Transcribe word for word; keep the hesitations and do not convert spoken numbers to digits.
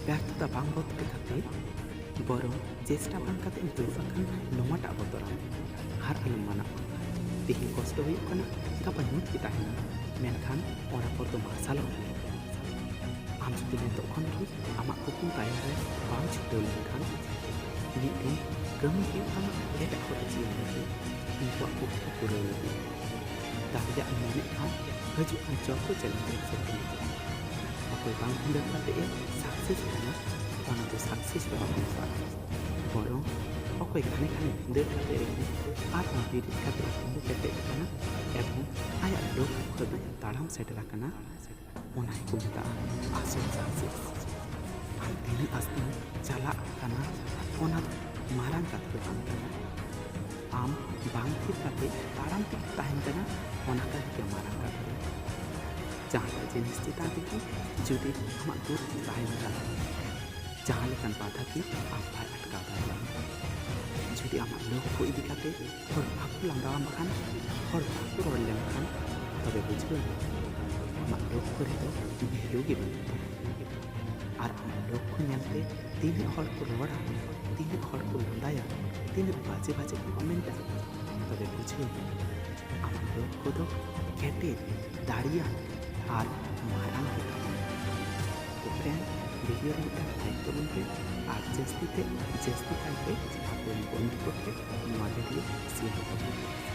ᱵᱮᱨᱛᱷᱚᱛᱟ ᱵᱟᱝ ᱵᱚᱛᱚᱨ ᱠᱟᱛᱮ, ᱵᱚᱨᱚᱝ ᱪᱮᱥᱴᱟ ᱵᱟᱝ ᱠᱟᱛᱮ ᱫᱩᱲᱩᱵ ᱟᱠᱟᱱ ᱱᱚᱣᱟᱴᱟᱜ ᱵᱚᱛᱚᱨᱟᱢ᱾ ᱟᱨ ᱟᱞᱚᱢ ᱢᱟᱱᱟᱜᱼᱟ᱾ ᱛᱮᱦᱮᱧ ᱠᱚᱥᱴᱚ ᱦᱩᱭᱩᱜ ᱠᱟᱱᱟ, ᱜᱟᱯᱟ ᱧᱩᱛ ᱜᱮ ᱛᱟᱦᱮᱱᱟ, ᱢᱮᱱᱠᱷᱟᱱ ᱚᱱᱟ ᱯᱚᱨ ᱫᱚ ᱢᱟᱨᱥᱟᱞᱚᱜ ᱜᱮᱭᱟ᱾ ᱟᱢ ᱡᱩᱫᱤ ᱱᱤᱛᱚᱜ ᱠᱷᱚᱱ ᱜᱮ ᱟᱢᱟᱜ ᱠᱩᱠᱢᱩ ᱛᱟᱭᱚᱢ ᱨᱮ ᱵᱟᱢ ᱪᱷᱩᱴᱟᱹᱣ ᱞᱮᱱᱠᱷᱟᱱ, ᱢᱤᱫ ᱫᱤᱱ ᱠᱟᱹᱢᱤ ᱦᱩᱭᱩᱜ ᱛᱟᱢᱟ ᱮᱴᱟᱜ ᱠᱚᱨᱮ ᱡᱤᱭᱚᱱ ᱞᱟᱹᱜᱤᱫ, ᱩᱱᱠᱩᱣᱟᱜ ᱠᱩᱠᱢᱩ ᱯᱩᱨᱟᱹᱣ ᱞᱟᱹᱜᱤᱫ᱾ ᱫᱟᱲᱮᱭᱟᱜ ᱮᱢ ᱢᱮᱱᱮᱫ ᱠᱷᱟᱱ ᱦᱤᱡᱩᱜ ᱠᱟᱱ ᱡᱚᱛᱚ ᱪᱮᱞᱮᱧᱡᱽ ᱨᱮ ᱥᱮᱴᱮᱨ ᱢᱮ᱾ ᱚᱠᱚᱭ ᱵᱟᱝ ᱵᱷᱤᱸᱫᱟᱹᱲ ᱠᱟᱛᱮ ᱮ ᱥᱟᱠᱥᱮᱥ ᱟᱠᱟᱱᱟ, ᱚᱱᱟ ᱫᱚ ᱥᱟᱠᱥᱮᱥ ᱫᱚ ᱵᱟᱝ ᱦᱩᱭᱩᱜᱼᱟ᱾ ᱵᱚᱨᱚᱝ ᱚᱠᱚᱭ ᱜᱷᱟᱱᱮ ᱜᱷᱟᱱᱮ ᱵᱷᱤᱸᱫᱟᱹᱲ ᱠᱟᱛᱮ ᱨᱮᱦᱚᱸ ᱟᱨᱦᱚᱸ ᱵᱮᱨᱮᱫ ᱠᱟᱛᱮ ᱮ ᱛᱤᱸᱜᱩ ᱠᱮᱴᱮᱡ ᱟᱠᱟᱱᱟ ᱮᱵᱚᱝ ᱟᱭᱟᱜ ᱞᱚᱠᱠᱷᱚ ᱫᱷᱟᱹᱵᱤᱡ ᱛᱟᱲᱟᱢ ᱥᱮᱴᱮᱨ ᱟᱠᱟᱱᱟ, ᱚᱱᱟ ᱜᱮᱠᱚ ᱢᱮᱛᱟᱜᱼᱟ ᱟᱥᱚᱞ ᱥᱟᱠᱥᱮᱥ᱾ ᱟᱢ ᱛᱤᱱᱟᱹᱜ ᱟᱥᱛᱮᱢ ᱪᱟᱞᱟᱜ ᱠᱟᱱᱟ, ᱚᱱᱟ ᱫᱚ ᱢᱟᱨᱟᱝ ᱠᱟᱛᱷᱟ ᱫᱚ ᱵᱟᱝ ᱠᱟᱱᱟ᱾ ᱟᱢ ᱵᱟᱝ ᱛᱷᱤᱨ ᱠᱟᱛᱮ ᱛᱟᱲᱟᱢ ᱛᱮᱜᱮ ᱛᱟᱦᱮᱱ ᱠᱟᱱᱟ, ᱚᱱᱟ ᱠᱟᱱ ᱜᱮᱭᱟ ᱢᱟᱨᱟᱝ ᱠᱟᱛᱷᱟ ᱫᱚ᱾ ᱡᱟᱦᱟᱸᱴᱟᱜ ᱡᱤᱱᱤᱥ ᱪᱮᱛᱟᱱ ᱨᱮᱜᱮ ᱡᱩᱫᱤ ᱟᱢᱟᱜ ᱫᱩᱨ ᱛᱟᱦᱮᱱ ᱠᱟᱱᱟ, ᱡᱟᱦᱟᱸ ᱞᱮᱠᱟᱱ ᱵᱟᱫᱷᱟ ᱜᱮ ᱟᱢ ᱵᱟᱭ ᱟᱴᱠᱟᱣ ᱫᱟᱲᱮᱭᱟᱢᱟ᱾ ᱡᱩᱫᱤ ᱟᱢᱟᱜ ᱞᱚᱠᱠᱷᱚ ᱤᱫᱤ ᱠᱟᱛᱮ ᱦᱚᱲ ᱵᱟᱠᱚ ᱞᱟᱸᱫᱟᱣᱟᱢ ᱠᱷᱟᱱ, ᱦᱚᱲ ᱵᱟᱠᱚ ᱨᱚᱲ ᱞᱮᱢ ᱠᱷᱟᱱ, ᱛᱚᱵᱮ ᱵᱩᱡᱷᱟᱹᱣ ᱢᱮ, ᱟᱢᱟᱜ ᱞᱚᱠᱠᱷᱚ ᱨᱮᱫᱚ ᱵᱷᱮᱞᱩ ᱜᱮ ᱵᱟᱹᱱᱩᱜ ᱛᱟᱢᱟ᱾ ᱟᱨ ᱟᱢᱟᱜ ᱞᱚᱠᱠᱷᱚ ᱧᱮᱞᱛᱮ ᱛᱤᱱᱟᱹᱜ ᱦᱚᱲ ᱠᱚ ᱨᱚᱲᱟ, ᱛᱤᱱᱟᱹᱜ ᱦᱚᱲ ᱠᱚ ᱞᱟᱸᱫᱟᱭᱟ, ᱛᱤᱱᱟᱹᱜ ᱵᱟᱡᱮ ᱵᱟᱡᱮ ᱠᱚ ᱠᱚᱢᱮᱱᱴᱟ, ᱛᱚᱵᱮ ᱵᱩᱡᱷᱟᱹᱣ ᱢᱮ, ᱟᱢᱟᱜ ᱞᱚᱠᱠᱷᱚ ᱫᱚ ᱠᱮᱴᱮᱡ, ᱫᱟᱲᱮᱭᱟᱱ ᱟᱨ ᱢᱟᱨᱟᱝ ᱜᱮ ᱛᱟᱢᱟ᱾ ᱛᱚ ᱯᱷᱨᱮᱱᱰ, ᱵᱷᱤᱰᱤᱭᱳ ᱨᱮ ᱢᱤᱫᱴᱟᱝ ᱞᱟᱭᱤᱠ ᱛᱟᱵᱚᱱ ᱯᱮ ᱟᱨ ᱡᱟᱹᱥᱛᱤ ᱛᱮ ᱡᱟᱹᱥᱛᱤ ᱠᱟᱭᱛᱮ ᱟᱯᱮ ᱨᱮᱱ ᱵᱚᱱᱫᱷᱩ ᱠᱚ ᱴᱷᱮᱱ ᱱᱚᱣᱟ ᱵᱷᱤᱰᱤᱭᱳ ᱥᱮᱭᱟᱨ ᱛᱟᱵᱚᱱ ᱯᱮ᱾